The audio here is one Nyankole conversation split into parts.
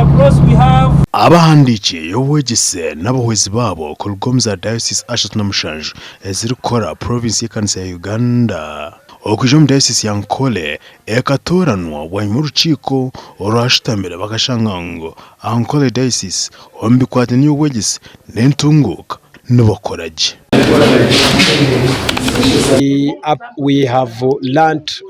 Across we have. Abahandiiki y'obwegyese n'abahwezi baabo kuruga omu za Diocese 37 ezirikukora Province y'ekanisa ya Uganda okwija omu Diocese ya Ankole ekatooranwa bwanyima orukiiko orwashutamire bakashanga ngu Ankole Diocese omu bikwatiraine n'eby'obwegyese n'entunguuka nibakora gye. We have learnt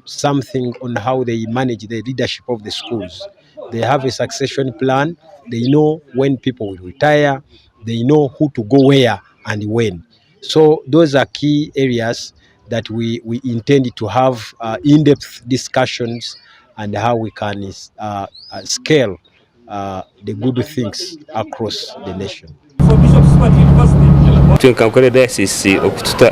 something on how they manage the leadership of the schools. They have a succession plan, they know when people will retire, they know who to go where and when. So those are key areas that we, we intend to have uh, in-depth discussions and how we can uh, uh, scale uh, the good things across the nation. Itwe nka Ankole Diocese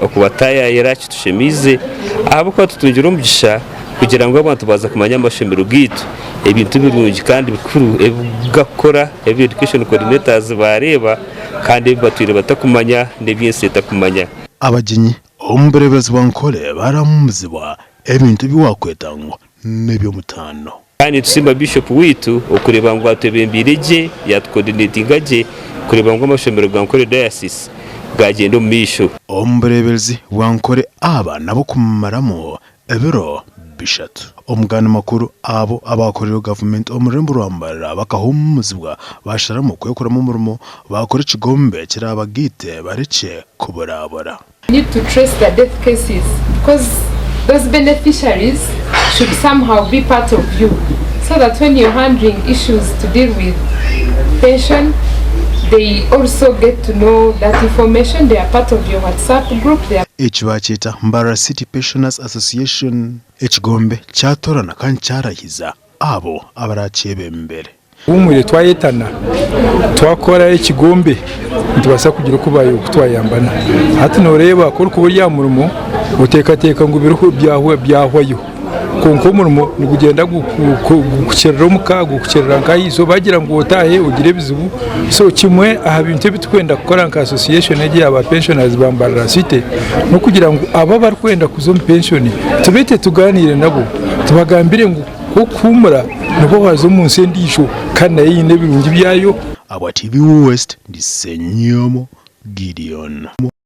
okubataayaayira kitushemeize ahabw'okuba tutungire omugisha kugira ngu abantu baaza kumanya amashomero gaitu, ebintu birungi kandi bikuru ebi garikukora, ebi Education Coordinators baareeba kandi ebi batwire batakumanya n'ebi ensi etakumanya. Abagyenyi omu bureeberezi bwa Ankole baraamumuzibwa ebintu ebi waakweta ngu n'eby'omutaano. Kandi nitusiima Bishop waitu okureeba ngu atwebembeire gye, yatucoordinatinga gye kureeba ngu amashomero ga Nkore Diocese gagyenda omu maisho. Omu bureeberezi bwa Nkore aba nabo kumaramu ebiro bishatu. Omuganda makuru abo abaakoreire gavumenti omu rurembo rwa Mbarara bakahuumuzibwa baasharamu kwekuramu omurimo baakora ekigombe kirabagaite barekye kuburabura. Need to trace the death cases because those beneficiaries should somehow be part of you so that when you're handling issues to deal with pension they also get to know that information they are part of your WhatsApp group they are Eki baakyeta Mbarara City Pensioners Association. Ekigombe kyatorana kandi kyarahiza abo abaraakyebembere. Obumwe twayetana twakora ekigombe nitubaasa kugira oku twayambana. Hati nooreeba ku orikuba ori aha murimo oteekateeka ngu biriho byahwayo kwonka omurimo nigugyenda gukukirira omuka gukukirira nk'ahaizooba bagira ngu otaahe ogire ebizibu. So kimwe aha bintu ebi turikwenda kukora nka association egi eya ba pensioners ba Mbarara City n'okugira ngu abo abarikwenda kuza omu penshoni tubeete tugaaniire nabo tubagambire ngu Ku okuhuumura nibwo waaza omu nsi endiijo kandi nayo eine ebirungi byayo. Abwa TV West ndi Ssenyomo Gideon.